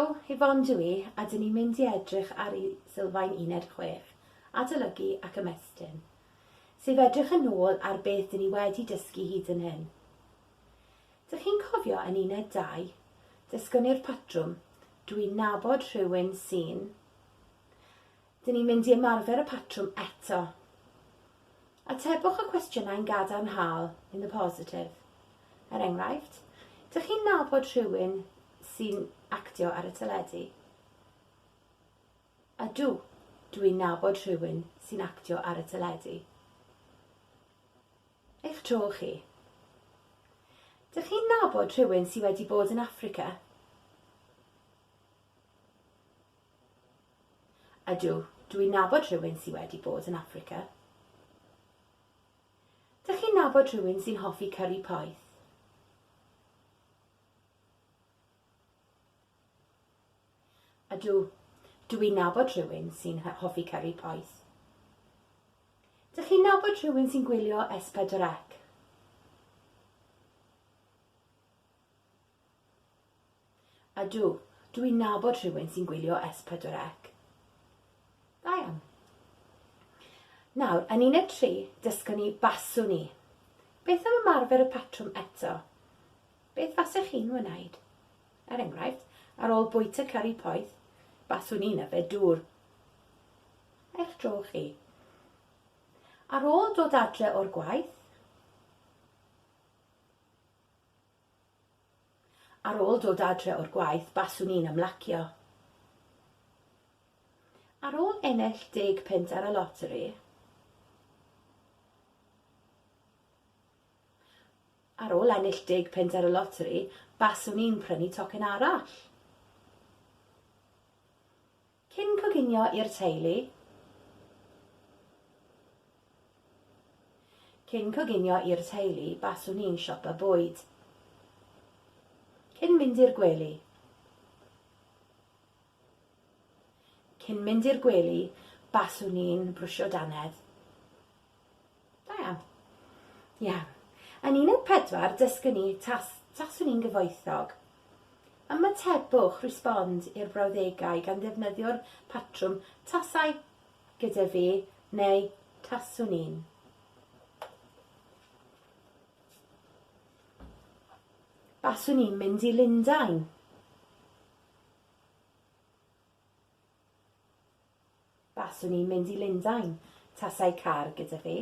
Helo, Yvonne dw i, a dyn ni'n mynd i edrych ar i sylfaen Uned 6, Adolygu ac Ymestyn, sef edrych yn ôl ar beth dyn ni wedi dysgu hyd yn hyn. Dych chi'n cofio yn Uned 2, dysgon ni'r patrwm 'Dw i'n nabod rhywun sy'n'. Dyn ni'n mynd i ymarfer y patrwm eto. Atebwch y cwestiynau'n gadarnhaol, in the positive. Er enghraifft, dych chi'n nabod rhywun sy'n actio ar y teledu? Ydw, dw i'n nabod rhywun sy'n actio ar y teledu. Eich tro chi. Dych chi'n nabod rhywun sydd wedi bod yn Affrica? Ydw, dw i'n nabod rhywun sy wedi bod yn Affrica. Dych chi'n nabod rhywun sy'n hoffi cyri poeth? Ydw, dw i'n nabod rhywun sy'n hoffi cyri poeth. Dych chi'n nabod rhywun sy'n gwylio S4C? Ydw, dw i'n nabod rhywun sy'n gwylio S4C. Da iawn. Nawr, yn uned 3, dysgon ni baswn i. Beth am ymarfer y patrwm eto? Beth fasech chi'n wneud? Er enghraifft, ar ôl bwyta cyri poeth, baswn i'n yfed dŵr. Eich tro chi. Ar ôl dod adre o'r gwaith, Ar ôl dod adre o'r gwaith, baswn i'n ymlacio. Ar ôl ennill deg punt ar y loteri. Ar ôl ennill deg punt ar y loteri, baswn i'n prynu tocyn arall. Cyn coginio i'r teulu. Cyn coginio i'r teulu, baswn i'n siopa bwyd. Cyn mynd i'r gwely. Cyn mynd i'r gwely, baswn i'n brwsio dannedd. Da iawn. Iawn. Yn 14, dysgwn ni tas, taswn i'n gyfoethog. Ymatebwch, respond, i'r brawddegau gan ddefnyddio'r patrwm tasai gyda fi neu taswn i'n. Baswn i'n mynd i Lundain. Baswn i'n mynd i Lundain tasai car gyda fi.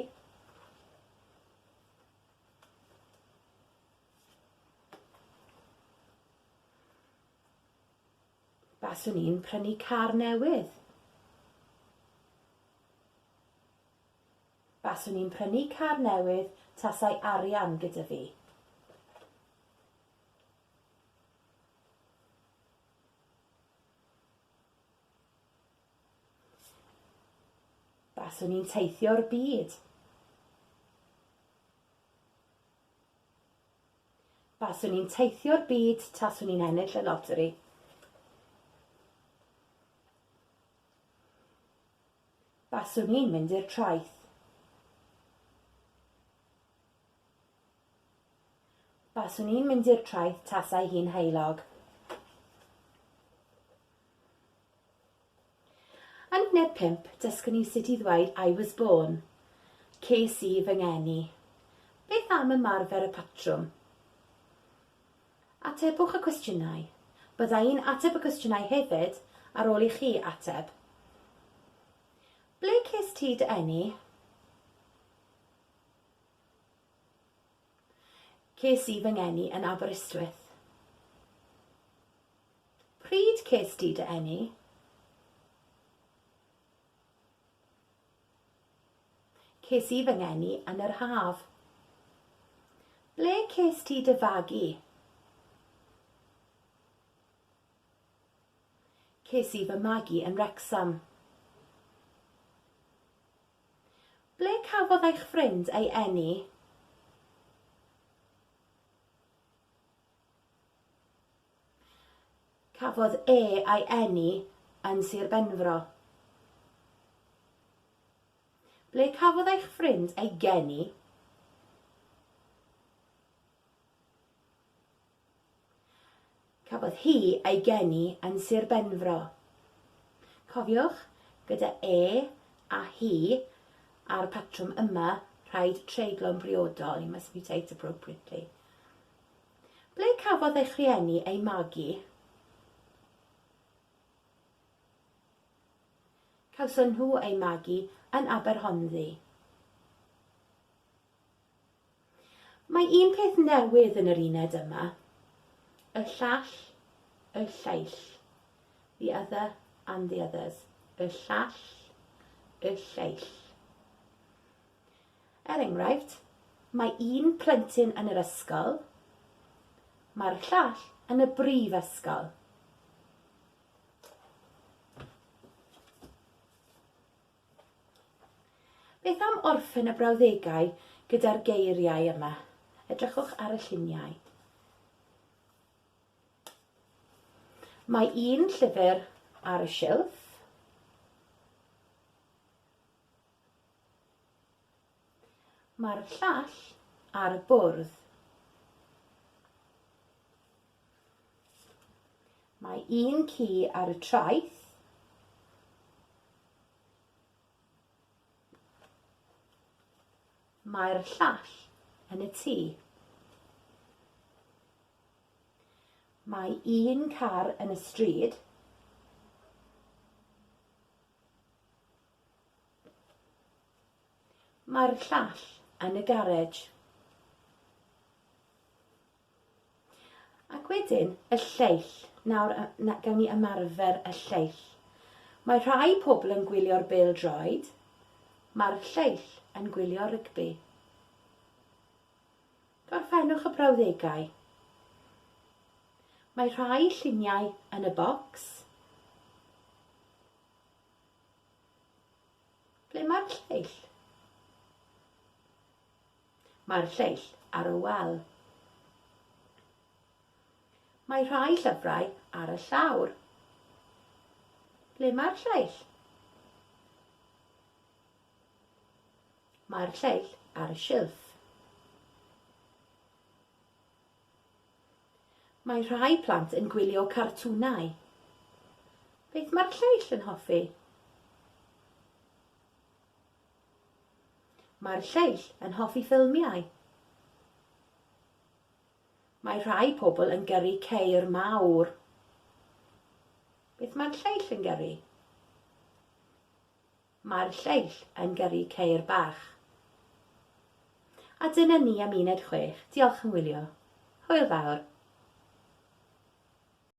Baswn i'n prynu car newydd. Baswn i'n prynu car newydd tasai arian gyda fi. Baswn i'n teithio'r byd. Baswn i'n teithio'r byd taswn i'n ennill y loteri. Baswn i'n mynd i'r traeth. Baswn i'n mynd i'r traeth tasai hi'n heulog. Yn uned 5, dysgwn ni sut i ddweud I was born. Ces i fy ngeni. Beth am ymarfer y patrwm? Atebwch y cwestiynau. Bydda i'n ateb y cwestiynau hefyd ar ôl i chi ateb. Ble ces ti dy eni? Ces i fy ngeni yn Aberystwyth. Pryd ces di dy eni? Ces i fy ngeni yn yr haf. Ble ces ti dy fagu? Ces i fy magu yn Wrecsam. Ble cafodd eich ffrind ei eni? Cafodd e ei eni yn Sir Benfro. Ble cafodd eich ffrind ei geni? Cafodd hi ei geni yn Sir Benfro. Cofiwch, gyda e a hi a'r patrwm yma, rhaid treiglo'n briodol, you must mutate appropriately. Ble cafodd eich rhieni eu magu? Cawson nhw eu magu yn Aberhonddu. Mae un peth newydd yn yr uned yma. Y llall, y lleill. The other and the others. Y llall, y lleill. Er enghraifft, mae un plentyn yn yr ysgol, mae'r llall yn y brif ysgol. Beth am orffen y brawddegau gyda'r geiriau yma? Edrychwch ar y lluniau. Mae un llyfr ar y silff. Mae'r llall ar y bwrdd. Mae un ci ar y traeth. Mae'r llall yn y tŷ. Mae un car yn y stryd. Mae'r llall yn y garej. Ac wedyn, y lleill. Nawr, na, gawn ni ymarfer y lleill. Mae rhai pobl yn gwylio'r bêl-droed. Mae'r lleill yn gwylio rygbi. Gorffennwch y brawddegau. Mae rhai lluniau yn y bocs. Ble mae'r lleill? Mae'r lleill ar y wal. Mae rhai llyfrau ar y llawr. Ble mae'r lleill? Mae'r lleill ar y silff. Mae rhai plant yn gwylio cartwnau. Beth mae'r lleill yn hoffi? Mae'r lleill yn hoffi ffilmiau. Mae rhai pobl yn gyrru ceir mawr. Beth mae'r lleill yn gyrru? Mae'r lleill yn gyrru ceir bach. A dyna ni am uned 6. Diolch am wylio. Hwyl fawr.